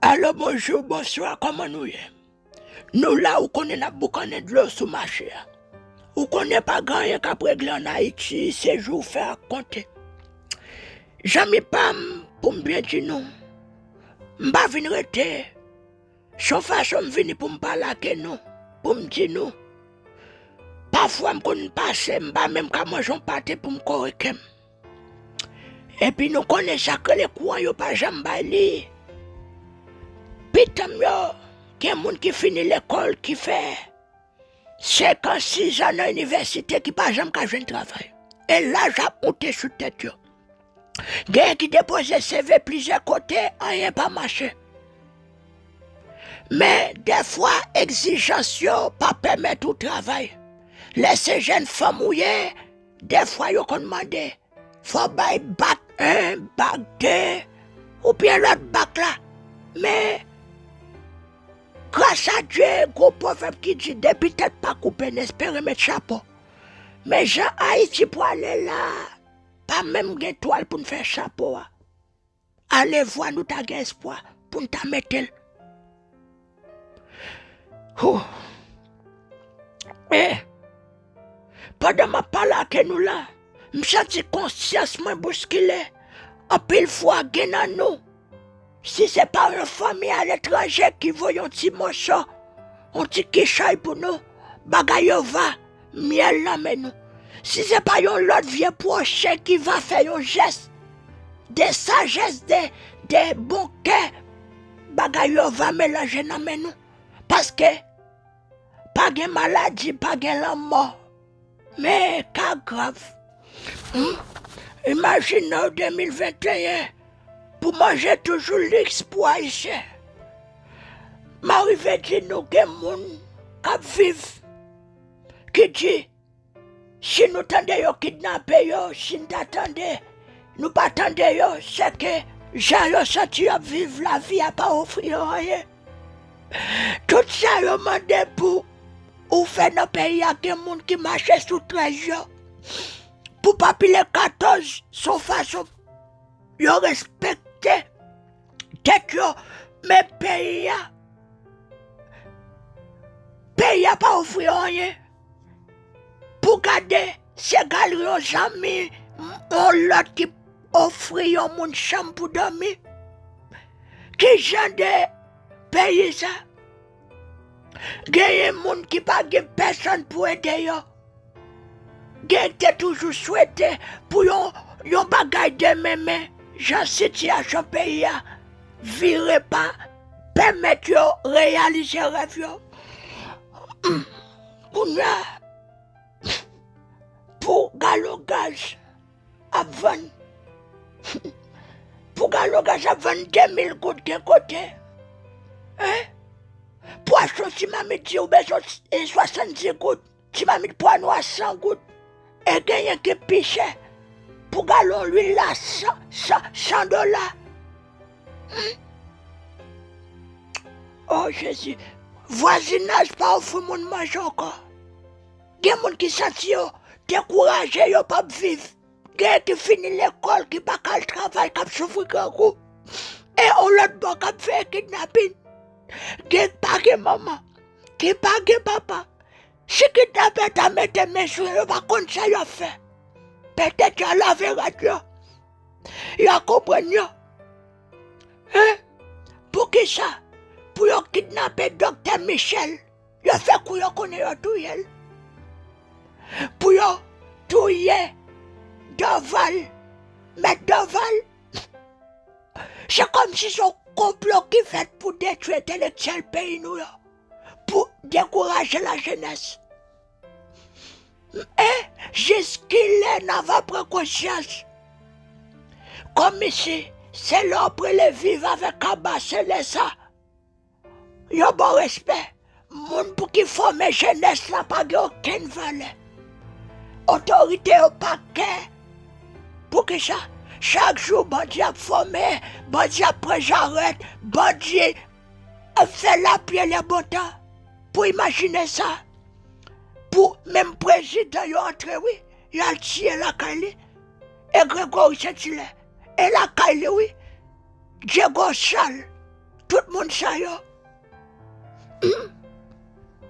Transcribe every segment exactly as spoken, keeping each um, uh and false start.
Alo, bonjou, bonswa, kòman nou ye? Nou la, ou konnen n ap boukannen dlo sou mache a. Ou konnen pa gen anyen k ap regle ann Ayiti, se jou w fè ak konte. Zanmi pa m, pou m byen di nou, m pa vin rete. Se yon fason m vini pou m pale ak nou, pou m di nou. Pafwa m konn pase, m pa menm ka manje yon pate pou m kore kè m. Epi nou konnen sa k rele kouran yo pa janm bay li. Pitit m yo, gen moun ki fini lekòl, ki fè senk an, sis an nan inivèsite, ki pa janm ka jwenn travay. E laj ap monte sou tèt yo. Genyen ki depoze C V plizyè kote, anyen pa mache. Men, dèfwa, egzijans yo pa pèmèt ou travay. Lè se jèn fanm ou ye, dèfwa yo konn mande, fò w bay bak en, bak de, oubyen lòt bak la. Men, gras a Dye, gwo pwovèb ki di, depi tèt pa koupe, n espere met chapo. Men jan Ayiti pwale la, pa menm gen twal pou n fè chapo a. Alevwa nou ta gen espwa pou n ta mete l. Hou. E, pandan m ap pale ak nou la, m santi konsyans mwen bouskile. Anpil fwa, gen nan nou, si se pa yon fanmi aletranje ki voye yon ti moso, yon ti kichòy pou nou, bagay yo va, myèl nan men nou. Si se pa yon lòt vye pwochen ki va fè yon jès de sajès, de, de bon kè, bagay yo va melanje nan men nou. Paske pa gen maladi, pa gen lanmò. Men ka grav. Hmm? Imajine w de mil venteyen pou manje toujou liks pou Ayisyen. M a rive di nou gen moun k ap viv ki di, si nou tande yo kidnape yo, si n ta tande, nou pa tande yo, sèke jan yo santi y ap viv lavi a pa ofri yo anyen. Tout sa yo mande pou ou fè nan peyi a, gen moun ki mache sou trèz yo. Pou pa pile katòz, se yon fason yo respekte tèt yo, men peyi a, peyi a pa ofri yo anyen. Pou gade, se galri yon zanmi, yon lòt ki ofri yon moun chanm pou dòmi. Ki jan de peyi sa? Genyen moun ki pa gen pèsonn pou ede yo. Gen te toujou swete pou yon, yon bagay demen, men jan sitiyasyon peyi a vire pa pèmèt yo reyalize rèv yo. Kounye a, pou galon gaz ap vann, pou galon gaz ap vann de mil goud gen kote. Hein? Pwason ti mamit di ou bezwen swasanndis goud. Ti mamit pwa nwa san goud. E genyen ki pi chè. Pou galon lwil la, san, san, san dola. Hmm? O Jezi, vwazinaj pa ofri moun manje ankò. Gen moun ki santi yo dekouraje, yo p ap viv. Gen ki fini lekòl, ki pa ka al travay, k ap soufri grangou. E yon lòt bò, k ap veye kidnapin. Gen ki pa gen manman, ki pa gen papa. Si kidnapè ta mete men sou yo, yo pa konn sa y ap fè. Petèt y a lave rad yo. Y a konprann yo. Hein? Poukisa? Pou yo kidnape Doktè Michel. Yo fè kou yo konnen yo touye l. Pou yo touye Dorval, Mèt Dorval. Se kòmsi se yon konplo ki fèt pou detwi entelektyèl peyi nou yo, pou dekouraje lajenès. E jiskilè n a va pran konsyans? Kòmsi se lè w ap rele viv avèk kaba, se lè sa yo ba w respè. Moun pou ki fòme jenès la pa gen okenn valè. Otorite yo pa kè. Poukisa? Chak jou bandi ap fòme, bandi ap pran jarèt, bandi ap fè lapli lè bon tan. Pou imajine sa, pou menm prezidan yo antre wi, y al tiye lakay li. E Gregory Saint-Hilaire, e lakay li wi. Diego Charles, Tout moun sa yo.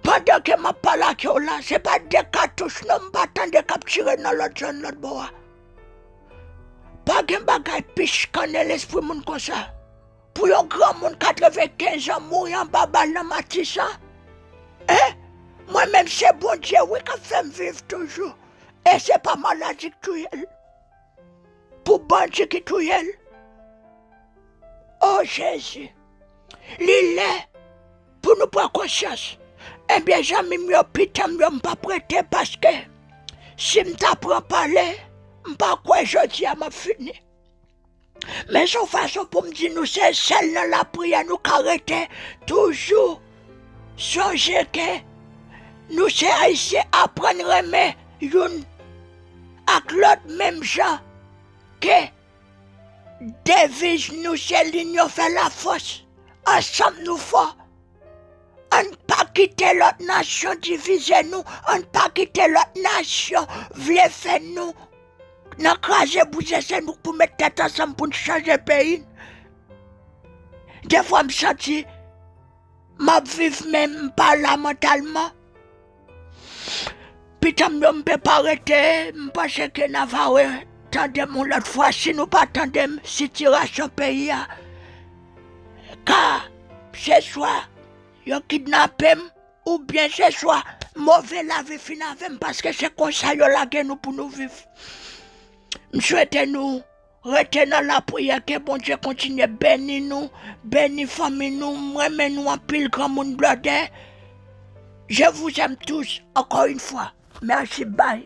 Pandan ke m ap pale ak yo la, se pa de katouch non m pa tande k ap tire nan lòt zòn lòt bò a. Pa gen bagay pi chikannen lespri moun konsa. Pou yon granmoun katrevenkenz an mouri anba bal nan Matisan. Hein? Mwen menm se Bondye wi k ap fè m viv toujou. E se pa maladi k touye l. Pou bandi ki touye l. O Jezi, li lè pou nou pran konsyans. Ebyen, zanmi m yo, pitan m yo, m p ap rete paske si m ta pran pale, m pa kwè jodi a m ap fini. Men se yon fason pou m di nou se sèl nan lapriyè nou ka rete toujou. Sonje ke nou se Ayisyen, aprann renmen youn ak lòt menm jan ke deviz nou se linyon fè lafòs, ansanm nou fò. Ann pa kite lòt nasyon divize nou, ann pa kite lòt nasyon vle fè nou nan kraze bouze, se nou k pou met tèt ansanm pou n chanje peyi n. Defwa m santi m ap viv men m pa la mantalman. Pitan m yo, m pe pa rete, m panse ke n a va re tande m yon lòt fwa. Si nou pa tande m, sitirasyon peyi a ka, se swa yo kidnape m, oubyen se swa move lavi fin avè m, paske se konsa yo lage nou pou nou viv. M swete nou rete nan lapriyè, ke Bondye kontinye beni nou, beni fanmi nou, m renmen nou anpil granmoun blòdè. Je vous aime tous, encore une fois. Merci, bye.